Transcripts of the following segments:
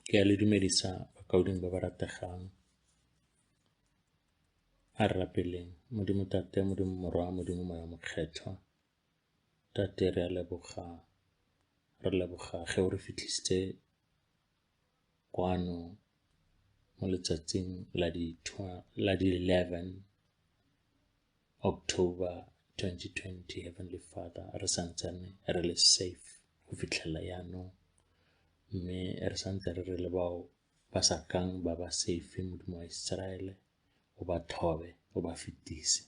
Ke a le dumedisa bakaulengwe ba ba rategang. A re rapeleng. Modimo Tate, Modimo Morwa, Modimo Moya Mokgethwa. Tate re a leboga, re leboga ge o re fitlhisitse kwano mo letsatsing la di-11 October 2020, Heavenly Father, re santsane re le safe go fitlhela jaanong mme re santse re re le bao ba sa kang ba ba safe Modimo wa Iseraele o ba thobe o ba fetise.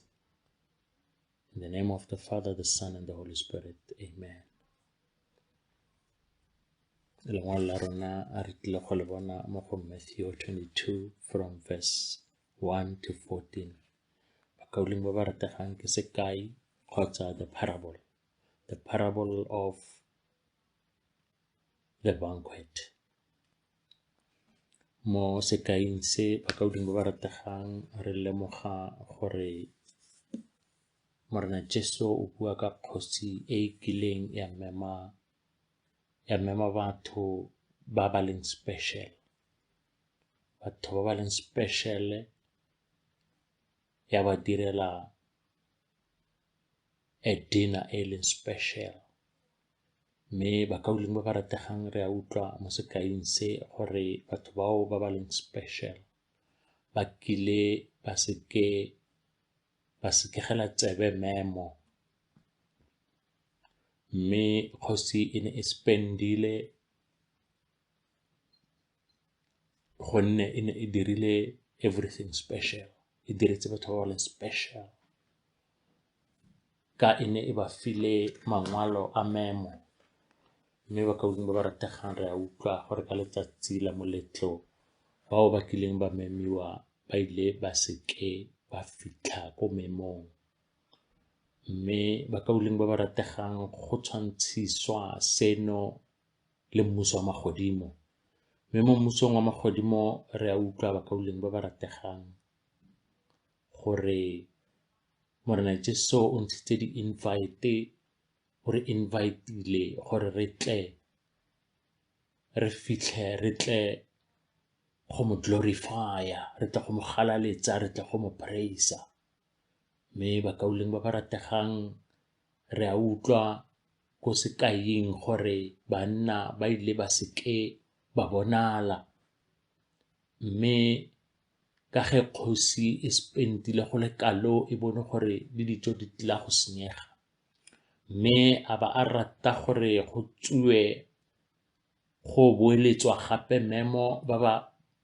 In the name of the Father, the Son, and the Holy Spirit. Amen. Lengwalo la rona a re tlile go le bona mo go Matthew 22 from verse 1 to 14. Bakaulengwe ba ba rategang ke sekai kgotsa the parable. The parable of the banquet. Mo sekaing se bakaulengwe ba ba rategang re lemoga gore Morena Jesu o bua ka kgosi e e kileng ya mema batho ba ba leng special. Batho ba ba leng special ya ba direla a dinner e leng special. Mme bakaulengwe ba ba rategang re a utlwa mo sekaing se gore batho bao ba ba leng special ba kile ba seke ba sekegela tsebe memo mme kgosi e ne e spend-ile gonne e ne e dirile everything special, e diretse batho ba ba leng special ka e ne e ba file mangwalo a memo. Mme bakaulengwe ba ba rategang re a utlwa gore ka letsatsi la moletlo bao ba kileng ba memiwa ba ile ba seke ba fitlha ko memong. Mme bakaulengwe ba ba rategang go tshwantshiswa seno le mmuso wa magodimo. Mme mo mmusong wa magodimo re a utlwa bakaulengwe ba ba rategang gore Morena Jesu o ntshitse di-invite, o re invite-ile gore re tle re fitlhe re tle go mo glorify-a, re tle go mo galaletsa, re tle go mo praise-a. Mme bakaulengwe ba ba rategang re a utlwa ko sekaing gore banna ba ile ba seke ba bonala mme ka ge kgosi e spend-ile go le kalo e bone gore le dijo di tla go senyega mme a ba a rata gore go tswe go boeletswa gape memo ba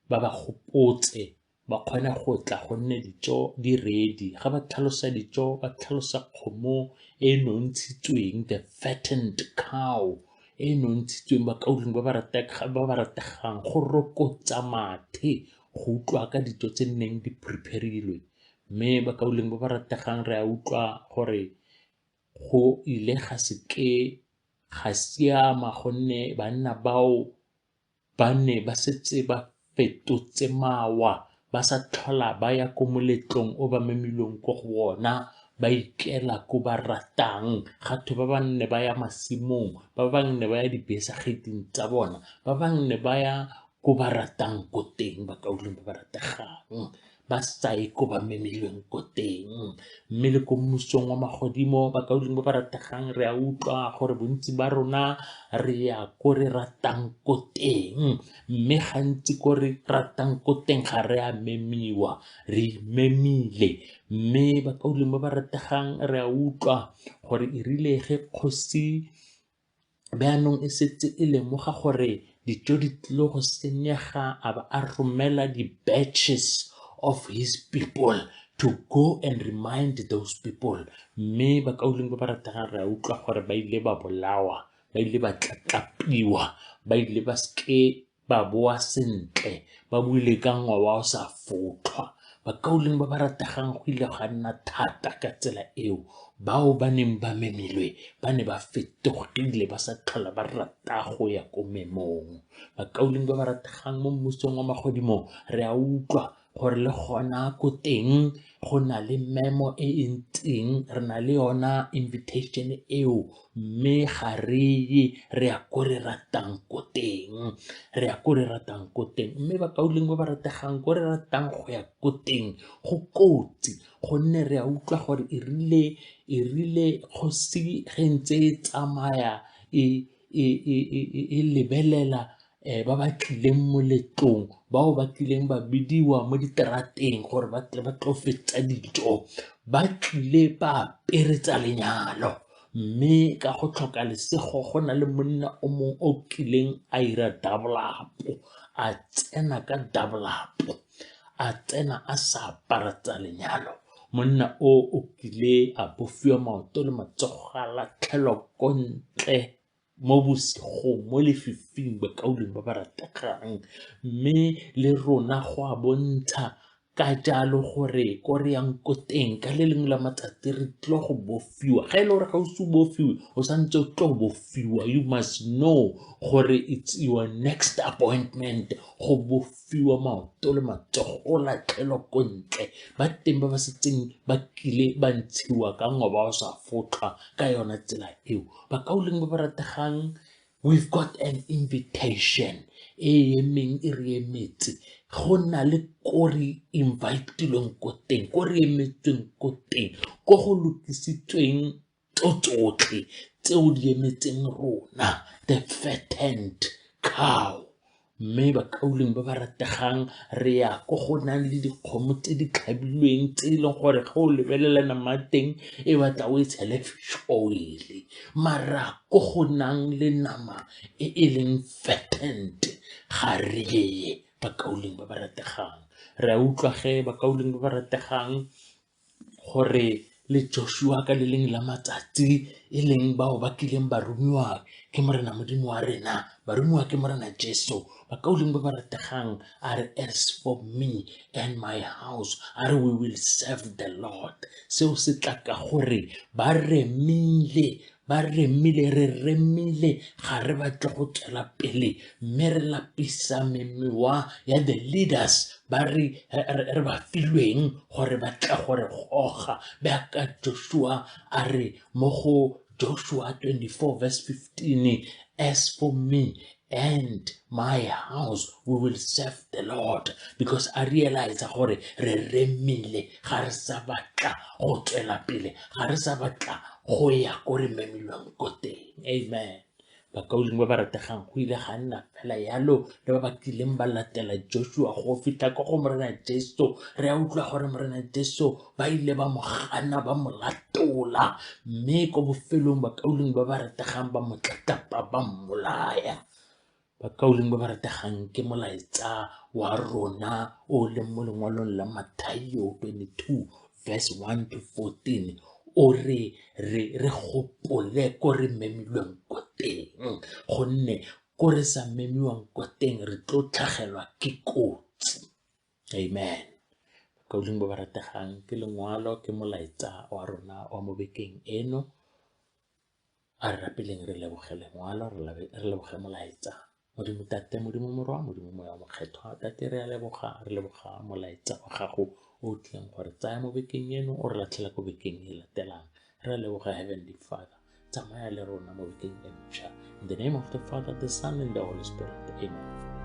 ba gopotse ba kgone go tla gonne dijo di ready. Ga ba tlhalosa dijo ba tlhalosa kgomo e e nontshitsweng, the fattened cow e e nontshitsweng bakaulengwe ba ba rategang go rokotsa mathe go utlwa ka dijo tse neng di prepare-ilwe. Mme bakaulengwe ba ba rategang re a utlwa gore go ile ga seke ga siama gonne banna bao ba ne ba setse ba fetotse mawa ba sa tlhola ba ya ko moletlong o ba memilweng ko go ona ba ikela ko ba ratang. Ga thwe ba bangwe ne ba ya masimong, ba bangwe ne ba ya dibesageteng tsa bona, ba bangwe ne ba ya ko ba ratang ko teng bakaulengwe ba ba rategang ba sa ye ko ba memilweng ko teng. Mme le ko mmusong wa magodimo bakaulengwe ba ba rategang re a utlwa gore bontsi ba rona re ya ko re ratang ko teng mme gantsi ko re ratang ko teng ga re a memiwa, re imemile. Mme bakaulengwe ba ba rategang re a utlwa gore e rile ge kgosi jaanong e setse e lemoga gore dijo di tlile go senyega a ba a romela di-batches of his people to go and remind those people. Mme bakaulengwe ba ba rategang re a utlwa gore ba ile ba bolawa, ba ile ba tlatlapiwa, ba ile ba seke ba boa sentle, ba buile ka ngwao o sa fotlhwa. Bakaulengwe ba ba rategang go ile ga nna thata ka tsela eo. Bao ba neng ba memilwe ba ne ba fetogile ba sa tlhola ba rata go ya ko memong. Bakaulengwe ba ba rategang mo mmusong wa magodimo re a utlwa gore le gona ko teng go na le memo e e ntseng, re na le yona invitation eo, mme ga re ye, re ya ko re ratang ko teng, re ya ko re ratang ko teng. Mme bakaulengwe ba ba rategang, ko re ratang go ya ko teng go kotsi, gonne re a utlwa gore e rile kgosi ge ntse e tsamaya e lebelela ba ba tlileng moletlong, bao ba tlileng ba bidiwa mo diterateng gore ba tle ba tlo fetsa dijo, ba tlile ba apere tsa lenyalo. Mme ka go tlhoka lesego go na le monna o mongwe o kileng a 'ira double up, a tsena ka double up, a tsena a sa apara tsa lenyalo. Monna o o kile a bofiwa maoto le matsogo, a latlhelwa ko ntle mo bosigong, mo lefifing, bakaulengwe ba ba rategang. Mme le rona go a bontsha ka jalo gore ko re yang ko teng ka le lengwe la matsatsi re tlo go bofiwa. Ga e le gore ga o se o bofiwe, o santse o tlo bofiwa. You must know gore it's your next appointment go bofiwa maoto le matsogo, o latlhelwa ko ntle. Ba teng ba ba setseng ba kile ba ntshiwa ka ngoba o sa fotlhwa ka yona tsela eo. Bakaulengwe ba ba rategang, we've got an invitation e emeng e re emetse. Go na le ko re invite-ilweng ko teng, ko re emetsweng ko teng, ko go lokisitsweng tso tsotlhe tseo di emetseng rona, the fattened cow. Mme bakaulengwe ba ba rategang, re ya ko go nang le dikgomo tse di tlhabilweng, tse e leng gore ge o lebelela nama ya teng e batla o e tshele fish oil, mara ko go nang le nama e e leng fattened ga re ye. Bakaulengwe ba ba rategang, re a utlwa ge bakaulengwe ba ba rategang gore le Joshua ka le lengwe la matsatsi e leng bao ba kileng ba romiwa ke Morena Modimo wa rena, ba romiwa ke Morena Jesu. Bakaulengwe ba ba rategang, a re as for me and my house, a re we will serve the Lord. Seo se tla ka gore ba remile, ba remile, re remile, ga re batle go tswela pele, mme re lapisa memewa ya the leaders ba re ba filweng gore ba tle gore goga. Jaaka Joshua a re mo go Joshua 24 verse 15, as for me and my house, we will serve the Lord. Because I realize gore re remile, ga re sa batla go tswela pele, ga re sa batla go ya ko re memilweng ko teng. Amen. Bakaulengwe ba ba rategang, go ile ga nna fela yalo le ba ba kileng ba latela Joshua go fitlha ko go Morena Jesu. Re a utlwa gore Morena Jesu ba ile ba mo gana, ba mo latola, mme ko bofelong bakaulengwe ba ba rategang ba mo tlatlapa, ba mmolaya. Bakaulengwe ba ba rategang, ke molaetsa wa rona o leng mo lengwalong la Mathaio 22 verse 1 to 14, o re re gopole ko re memilweng ko teng, gonne ko re sa memiwang ko teng re tlo tlhagelwa ke kotsi. Amen. Bakaulengwe ba ba rategang, ke lengwalo, ke molaetsa wa rona wa mo bekeng eno. A re rapeleng, re leboge lengwalo, re leboge molaetsa. Modimo Tate, Modimo Morwa, Modimo Moya o Mokgethwa, Tate re a leboga, re leboga molaetsa wa gago o tlileng gore tsaya mo bekeng eno, o re latlhela ko bekeng e latelang. Re a leboga Heavenly Father, tsamaya le rona mo bekeng e ntšha. In the name of the Father, the Son and the Holy Spirit. Amen.